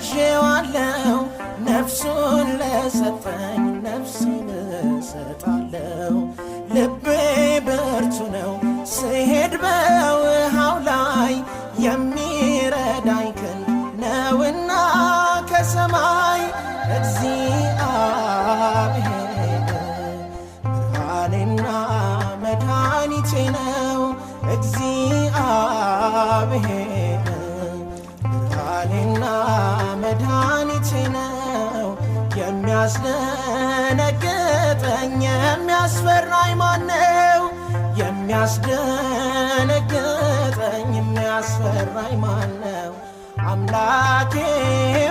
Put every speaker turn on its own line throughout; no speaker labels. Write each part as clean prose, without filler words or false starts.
ያዤዋለው፣ ነፍሱን ለሰጠኝ ነፍሴን እሰጣለው። ልቤ ብርቱ ነው ስሄድ በውሃው ላይ፣ የሚረዳኝ ክንድ ነውና ከሰማይ። እግዚአብሔር ብርሃኔና መድኃኒቴ ነው። እግዚአብሔር ብርሃኔና መድኃኒቴ ነው። የሚያስደነግጠኝ የሚያስፈራኝ ማነው? የሚያስደነግጠኝ የሚያስፈራኝ ማነው? አምላኬ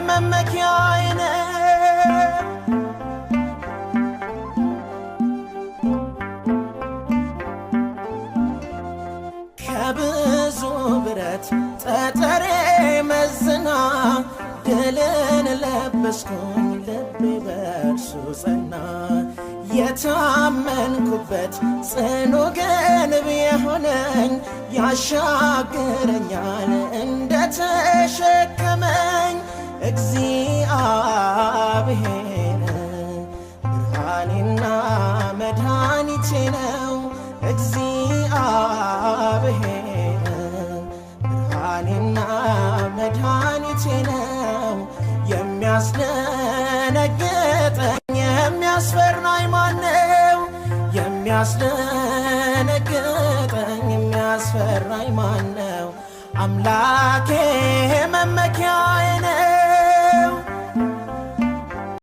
መመኪያዬ ነው። ከብዙ ብረት ጠጠሬ መዝና ድልን ለበስኩኝ፣ ልቤ በእርሱ ጸና። የታመንኩበት ጽኑ ግንብ የሆነኝ ያሻግረኛል እንደተሸከመኝ። እግዚአብሔር ብርሃኔና መድኃኒቴ ነው። እግዚአብሔር ብርሃኔና መድኃኒቴ ነው። የሚያስደነግጠኝ የሚያስፈራኝ ማነው? የሚያስደነግጠኝ የሚያስፈራኝ ማነው? አምላኬ መመኪያዬ ነው።